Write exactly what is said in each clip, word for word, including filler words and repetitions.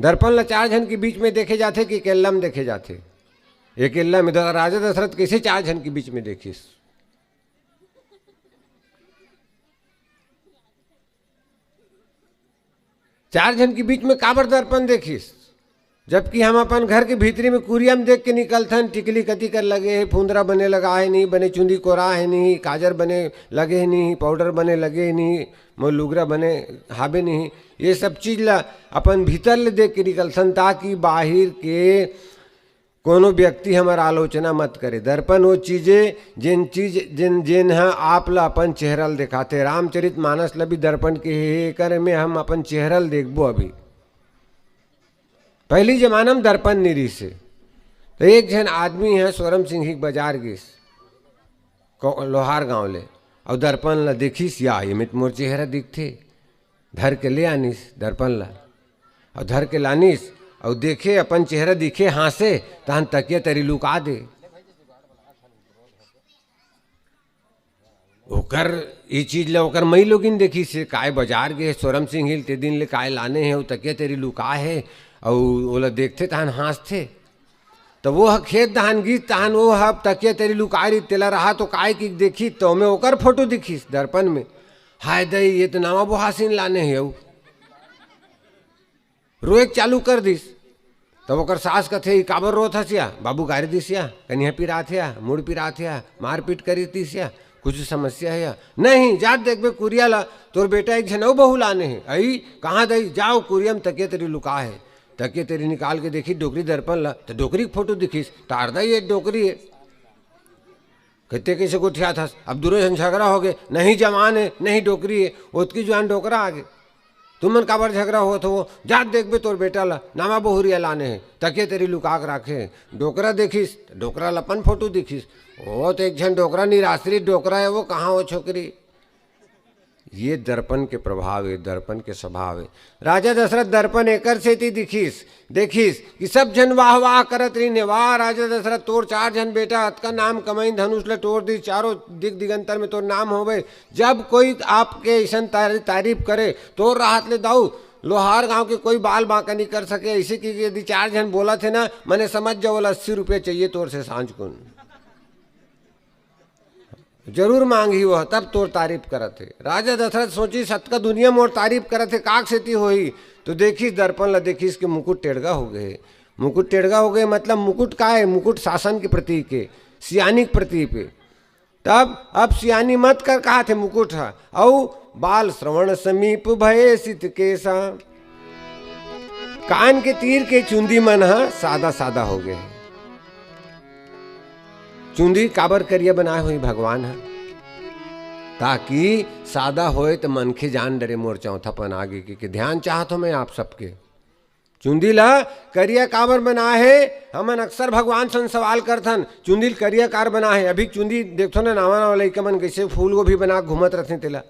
दर्पण ला चार झन के बीच में देखे जाथे कि अकेल्ला में देखे जाथे? अकेल्ला में। द-, राजा दशरथ कैसे चार झन के बीच में देखिस? चार झन के बीच में काबर दर्पण देखिस? जबकि हम अपन घर के भीतरी में कुरिया में देख के निकलथन, टिकली कति कर लगे हे, फुंदरा बने लगा हे नहीं, बने चुंदी कोरा हे नहीं, काजर बने लगे हे नहीं, पाउडर बने लगे हे नहीं, मोर लुगरा बने हाबे नहीं, ये सब चीज ला अपन भीतर ले देख के निकलथन, ताकि बाहिर के कोनो व्यक्ति हमर आलोचना मत करे। दर्पण वो चीजे, जेन चीज, जेन, जेन ह आप ला अपन चेहरा ल दिखाथे। रामचरित मानस ल भी दर्पण के हे, एकर में हम अपन चेहरा ल देखबो अभी। पहली जमाना में दर्पण नी रिहिस हे। तो एक झन आदमी ह सोरम सिंह ही के बाजार गिस, को-, लोहार गांव ले, अउ दर्पण ल देखिस, या, ये में तो मोर चेहरा दिखथे। धर के ले आनिस दर्पण ला, अउ धर के लानिस, अउ देखे अपन चेहरा दिखे, हांसे, तहन तकिया तरी लुका दे। ओकर ई चीज ला ओकर मई लोगिन देखिस हे, काय बाजार गे हे सोरम सिंह ही ल, ते दिन ले काय लाने हे, अउ तकिया तरी लुका हे, अउ ओला देखथे तहन हांसथे। त वो ह खेत दहान गिस, तहान वो ह तकिया तरी लुकाय रहिस, तेला रहा तो काय कि देखिस, त ओमे ओकर फोटो दिखिस दर्पण में। हाय दई, ये तो नवा बोहासिन लाने हे, अउ रोएक चालू कर दिस। तब ओकर सास कथे, "ई काबर रोत हस या? बाबू गारी दिस या? कनिहा पिरात हे या? मुड़ पिरात हे या? मारपीट करी दिस या? कुछ समस्या हे या?" "नहीं, जात देखबे कुरिया ला, तोर बेटा एक झन अउ बहू लाने हे।" "अई, कहाँ दई?" "जाओ, कुरिया में तकिया तरी लुका हे।" तकिया तरी निकाल के देखिस डोकरी दर्पण ला, त डोकरी के फोटो दिखिस, त आरदा ये डोकरी हे। कहिथे, "कइसे गोठियात हस?" अब दूनों झन झगड़ा होगे, नहीं जवान हे, नहीं डोकरी हे, ओतकी जुवान डोकरा आगे। "तुमन काबर झगड़ा होत हो? जात देखबे तोर बेटा ला, नवा बहुरिया लाने हे, तकिया तरी लुका के राखे हे।" डोकरा देखिस, त डोकरा ला अपन फोटो दिखिस। "ओ, त एक झन डोकरा निराश्रित डोकरा हे, वो कहाँ हो छोकरी?" ये दर्पण के प्रभाव हे, दर्पण के स्वभाव हे। राजा दशरथ दर्पण एकर सेती दिखिस, देखिस कि सब झन वाह वाह करत रहिन हे, "वाह राजा दशरथ, तोर चार झन बेटा अतका नाम कमाइन, धनुष ल टोर दिस, चारों दिग दिगंतर में तोर नाम होवे।" जब कोई आपके अइसन तारी-, तारीफ करे, तोर राहत ले दाऊ, लोहार गांव के कोई बाल बांका नहीं कर सके। अइसे कि यदि चार झन बोलत हे ना, मने समझ जाओ, ओला अस्सी रुपये चाहिए तोर से सांझ कुन। जरूर मांगही वह, तब तोर तारीफ करत हे। राजा दशरथ सोचिस, "अतका दुनिया मोर तारीफ करत हे, काक सेती होही?" तो देखिस दर्पण ला, देखिस कि मुकुट टेड़गा हो गए। मुकुट टेड़गा हो गए मतलब मुकुट का हे? मुकुट शासन के प्रतीक हे, सियानी के प्रतीक हे। तब अब सियानी मत कर कहाथे मुकुट ह। अउ बाल श्रवण समीप भये सित केसा। कान के तीर के चुंदी मन ह सादा सादा हो गए। चुंदी काबर करिया बनाए होही भगवान ह? ताकि सादा होए त मनखे जान डरे मोर चौथापन आगे के, के ध्यान चाहत हो मैं आप सबके। चुंदी ला करिया काबर बनाए हे? हमन अक्सर भगवान सन सवाल करथन, "चुंदी ल करिया कार बनाए हे?" अभी चुंदी देखथो ना, नावा नावा लइका मन कइसे फूल गोभी बना के घूमत रथे तेला।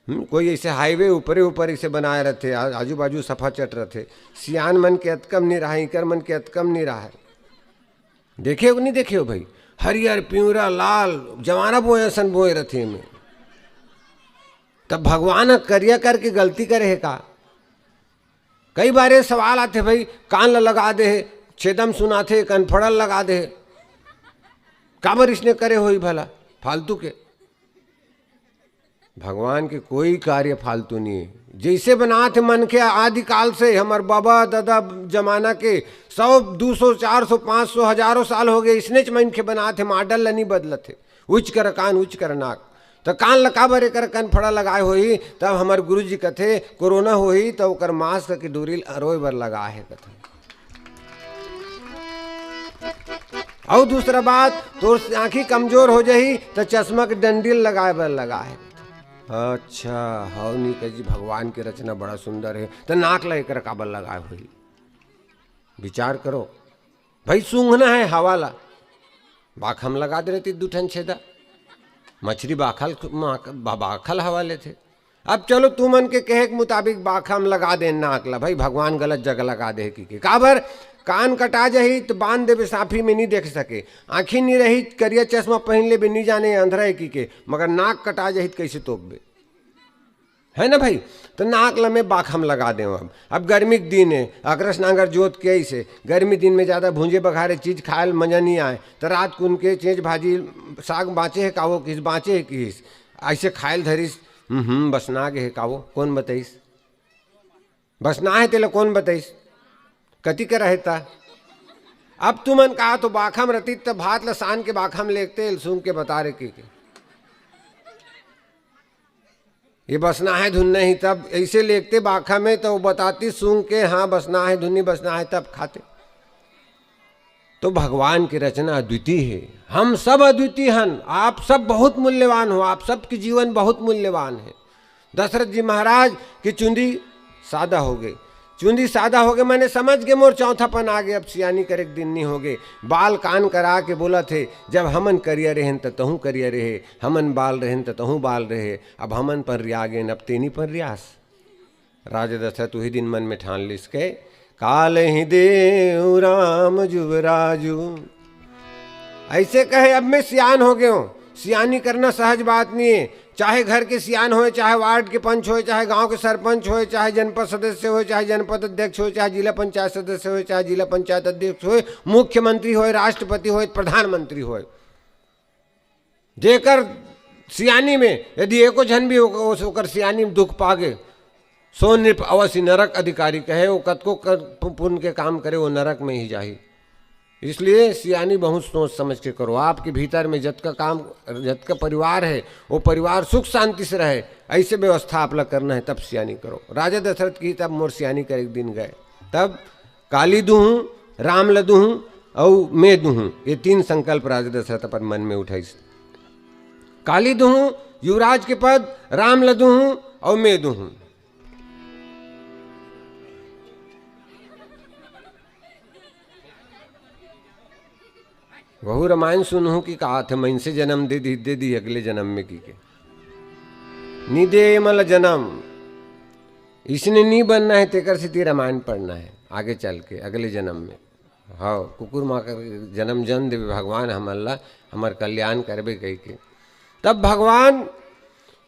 हम्म, कोई ऐसे हाईवे ऊपरे ऊपर ऐसे बनाए रहथे, आ-, आजू बाजू सफा चट रहथे। सियान मन के अतकम नहीं रहा, इकर मन के अतकम नहीं रहा। देखे हो कि नहीं देखे हो भाई? हरियर, पिंवरा, लाल, जवाना बोए असन बोए रहथे एमे। तब भगवान ह करिया करके गलती करे हे का? कई बार ये सवाल आथे भाई, कान ल लगा दे हे, छेदम सुनाथे, कनफड़ल लगा दे हे। काबर इसने करे होही भला? फालतू के। भगवान के कोई कार्य फालतू नहीं है। जैसे बनात हे मनखे आदिकाल से, हमर बाबा दादा जमाना के सौ, दो सौ, चार सौ, पाँच सौ, हजारों साल हो गए, इसने च मनखे बनात हे, मॉडल ला नहीं बदलत हे। उच कर कान, उच कर नाक। त कान ला काबर एकर कनफड़ा लगाए होही? तब हमर गुरुजी कथे, कोरोना होही त ओकर मास्क के डोरी ल अरोय बर लगाए हे कथे। अउ दूसरा बात, तोर आँखी कमजोर हो जाही, त चश्मा के डंडी ल लगाए बर लगाए हे। अच्छा, हव नी कही जी, भगवान के रचना बड़ा सुंदर हे, त नाक ला एकर काबर लगाए होही? विचार करो भाई, सूंघना हे हवा ला, बाखा म लगा दे रहती दू ठन छेदा, मछरी बाखा ल-, मा-, बा-, बाखा ल हवा लेथे। अब चलो, तुमन के कहे के मुताबिक बाखा म लगा दे नाक ला, भाई भगवान गलत जगह लगा दे हे कि के। काबर? कान कटा जाही त बांध देबे, साफी में नहीं देख सके, आँखी नहीं रही, करिया चश्मा पहन लेबे, नहीं जाने अंधरा हे कि के, मगर नाक कटा जाही त कैसे तोपबे? है ना भाई? तो नाक ल में बाखम लगा देंव। अब, अब गर्मी के दिन हे, अकरस नांगर जोत के अइसे, गर्मी दिन में ज्यादा भूंजे बघारे चीज खाए ल मजा नहीं आए, तो रात कुन के चेंच भाजी साग बाँचे हे का वो, किस बाँचे हे किस, अइसे खाए ल धरिस, हम्म, हम्म, बसना गे हे का वो, कौन बताइस? बसना हे तेला कौन बताइस? कति के रहे ता? अब तुमन कहा तो बाखम रतिस त भात ल सान के बाखम लेगते, सूंघ के बता रे के, के। ये बसना हे धुन नहीं, तब अइसे लेगते बाखम में तो बतातिस सूंघ के, हाँ, बसना हे धुन नहीं, बसना हे, तब खाते। तो भगवान की रचना अद्वितीय हे, हम सब अद्वितीय हन, आप सब बहुत मूल्यवान हो, आप सबके जीवन बहुत मूल्यवान हे। दशरथ जी महाराज की चुंदी सादा हो गे, चुंदी सादा हो गे, मैंने समझ गे मोर चौथापन आ गे, अब सियानी करे के दिन नहीं हो गे। बाल कान करा के बोलथे, जब हमन करिया रहेन त तहूँ करिया रहे, हमन बाल रहेन त तहूँ बाल रहे, अब हमन परिया गेन, अब तें नी परियास। राजा दशरथ उही दिन मन में ठान लिस के, कालहिं देव राम जुवराजु। अइसे कहे, अब मैं सियान हो गेंव। सियानी करना सहज बात नहीं हे। चाहे घर के सियान होय, चाहे वार्ड के पंच होय, चाहे गांव के सरपंच होय, चाहे जनपद सदस्य होय, चाहे जनपद अध्यक्ष होय, चाहे जिला पंचायत सदस्य होय, चाहे जिला पंचायत अध्यक्ष होय, मुख्यमंत्री होय, राष्ट्रपति होय, प्रधानमंत्री होय, जेकर सियानी में यदि एको झन भी ओक-, ओस-, ओकर सियानी में दुख पागे, सो नृप अवसि नरक अधिकारी कहे, वो कतको कर-, पु-, पुण्य के काम करे, वो नरक में ही जाही। इसलिए सियानी बहुत सोच समझ के करो। आपके भीतर में जतका काम, जतका परिवार हे, वो परिवार सुख शांति से रहे, अइसे व्यवस्था आप ला करना हे, तब सियानी करो। राजा दशरथ की तब मोर सियानी करे के दिन गए। तब काली दुहूँ, राम ल दुहूँ अउ में दुहूँ, ये तीन संकल्प राजा दशरथ अपन मन में उठाइस। काली दुहूँ, युवराज के पद, राम ल दुहूँ अउ में दुहूँ। वहू रामायण सुनहूँ कि का आथे, मइनसे जनम दे दी, दे दी अगले जनम में की के। नी दे मला जनम, इसने नी बनना हे, तेकर सेती रामायण पढ़ना हे आगे चल के, अगले जनम में। हव, कुकुर माँ कर जनम जन देवे भगवान हमन ला, हमर कल्याण करबे कहिके। तब भगवान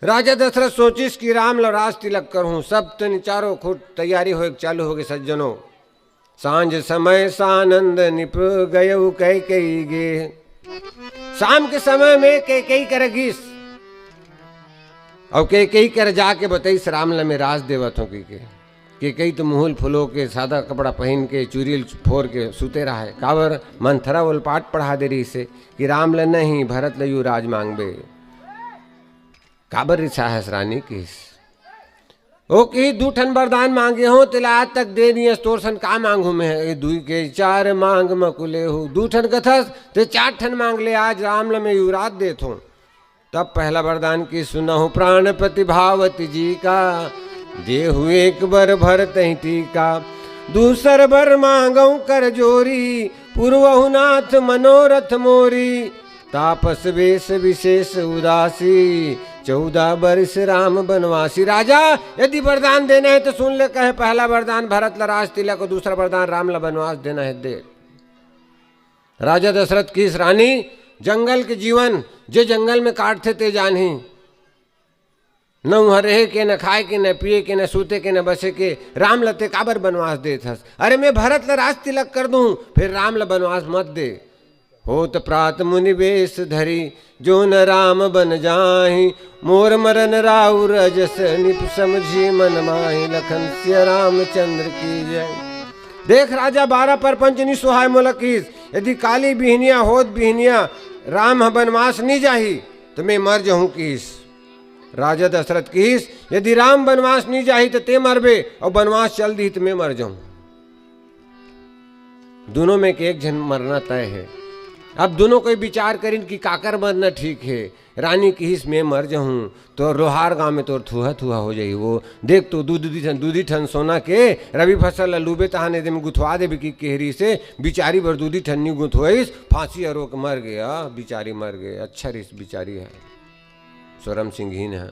राजा दशरथ सोचिस कि राम ल राज तिलक करहूँ। सब तनी चारों खुट तैयारी होए के चालू होगे सज्जनों। सांझ समय सानंद निप गयउ कैकेयी गे। शाम के समय में कैकेयी कर गिस, अउ कैकेयी कर जाके बतइस, राम ल में राज देवत हों कहिके। कैकेयी तो मुहुल फुलो के, सादा कपड़ा पहिन के, चुरी ल फोर के सुते रहे। काबर? मंथरा ओला पाठ पढ़ा दे रहिसे कि राम ल नहीं, भरत ल युवराज मांगबे। काबर रिसाहस रानी किहिस। ओ किहिस, दू ठन वरदान मांगे हों, तेला आज तक दे नइ हस, तोर सन का मांगहूं में? ए दुई के चार मांग मकुले हो, दू ठन कथस, ते चार ठन मांग ले, आज राम ल में युवराज देत हों। तब पहला वरदान किहिस, सुनहु प्राणपति भावति जी का, देहु एक बर भरतहि टीका। दूसर बर मांगहु कर जोरी, पुरवहु नाथ मनोरथ मोरी। तापस वेश विशेष उदासी, चौदह बरिस राम बनवासी। राजा, यदि वरदान देना हे त सुन ले, कहे पहला वरदान भरत ल राज तिलक अउ दूसरा वरदान राम ल बनवास देना हे, दे। राजा दशरथ किहिस, रानी, जंगल के जीवन, जे जंगल में काटथे ते जानही। न उहां रहे के, न खाए के, न पिए के, न सूते के, न बसे के, राम ल ते काबर बनवास देत हस? अरे, में भरत ल राज तिलक कर दूं, फेर राम ल बनवास मत दे। होत प्रात मुनि वेश धरी, जो न राम बन जाहि। मोर मरन राउर अजस निप समझी मन माहि। लखन सिया रामचंद्र की जय। देख राजा, बारह परपंच नि सोहाय मोला किहिस। यदि काली बिहनिया होत बिहनिया राम ह बनवास नि जाही, त में मर जहूं किहिस। राजा दशरथ किहिस, यदि राम बनवास नि जाही, त ते मरबे, अउ बनवास चल दिही, त में मर जहूं। दुनों में के एक झन मरना तय हे। अब दुनों कोई विचार करिन कि काकर मरना ठीक हे। रानी किहिस, में मर जहूं, तो लोहार गांव में तोर थूहा थूहा हो जाही। वो देख तो दू, दूदी ठन, दूदी ठन सोना के रबी फसल ल लूबे तहाने दे में गुथवा देबे कि केहरी से बिचारी बर दूदी ठन नि गुथवाइस, फांसी अरो के मर गे, आ, बिचारी मर गे, अच्छा रिस बिचारी ह, सोरम सिंह ही न ह।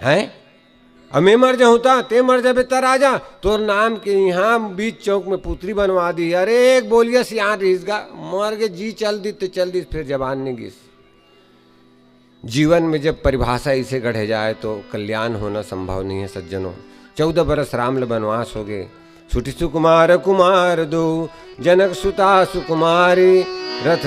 हैं? अब में मर जाहूं त, ते मर जाबे त राजा, तोर नाम के इहां बीच चौक में पुतरी बनवा दी। अरे, एक बोलिया सियान रिहिस गा, मर गे, जी चल दिस ते चल दिस, फेर जबान नि गिस। जीवन में जब परिभाषा इसे गढ़े जाए तो कल्याण होना संभव नहीं है सज्जनों। चौदह बरस राम ल बनवास हो गए। सुटी सुकुमार कुमार दो, जनक सुता सुकुमारी, रथ